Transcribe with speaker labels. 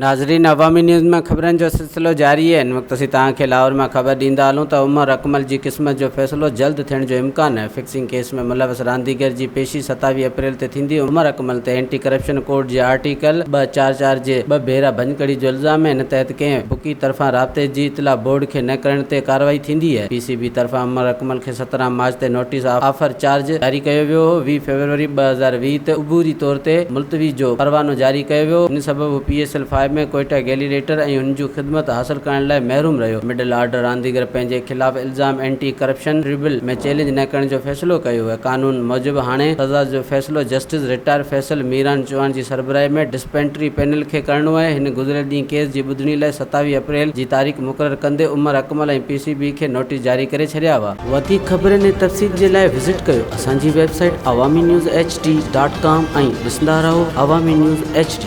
Speaker 1: ناظرين عوامي نيوز مان خبرن جو سلسلو جاري آهي هن وقت اسين توهان کي لاهور مان خبر ڏيندا هلون ته عمر اڪمل جي قسمت جو فيصلو جلد ٿيڻ جو امڪان آهي فڪسنگ ڪيس ۾ ملوث رانديگر جي پيشي 27 اپريل تي ٿيندي عمر اڪمل تي اينٽي ڪرپشن ڪوڊ جي آرٽيڪل ٻه چار چار جي ٻه ڀيرا ڀڃڪڙي جو الزام آهي ان تحت ڪنهن بڪي طرفان رابطي جي اطلاع بورڊ کي نه ڪرڻ تي ڪارروائي ٿيندي آهي پي سي بي طرفان عمر اڪمل کي 17 مارچ تي نوٽيس آفر چارج جاري ڪيو ويو هو 20 فيبروري 2020 تي عبوري طور تي ملتوي جو پروانو جاري ڪيو ويو، ان سبب هو P S L five ۾ Quetta Gladiator ۽ هن جون خدمت حاصل ڪرڻ لاء محروم رهيو. مڊل آرڊر رانديگر پنهنجي خلاف الزام اينٽي ڪرپشن ٽربيونل ۾ چئلينج نه ڪرڻ جو فيصلو ڪيو هو. قانون موجب هاڻي سزا جو فيصلو جسٽس رٽائر فيصل ميران چوهاڻ جي سربراهي ۾ ڊسپينٽري پينل کي ڪرڻو آهي. هن گذريل ڏينهن ڪيس جي ٻڌڻي لاء 27 اپريل جي تاريخ مقرر ڪندي عمر اڪمل ۽ پي سي بي کي نوٽيس جاري ڪري ڇڏيا هئا. وڌيڪ خبرن ۽ تفصيل جي لاء وزٽ ڪيو اسان جي website Awami news H D dot com ۽ ڏسندا رهو عوامي نيوز ايڇ ڊي.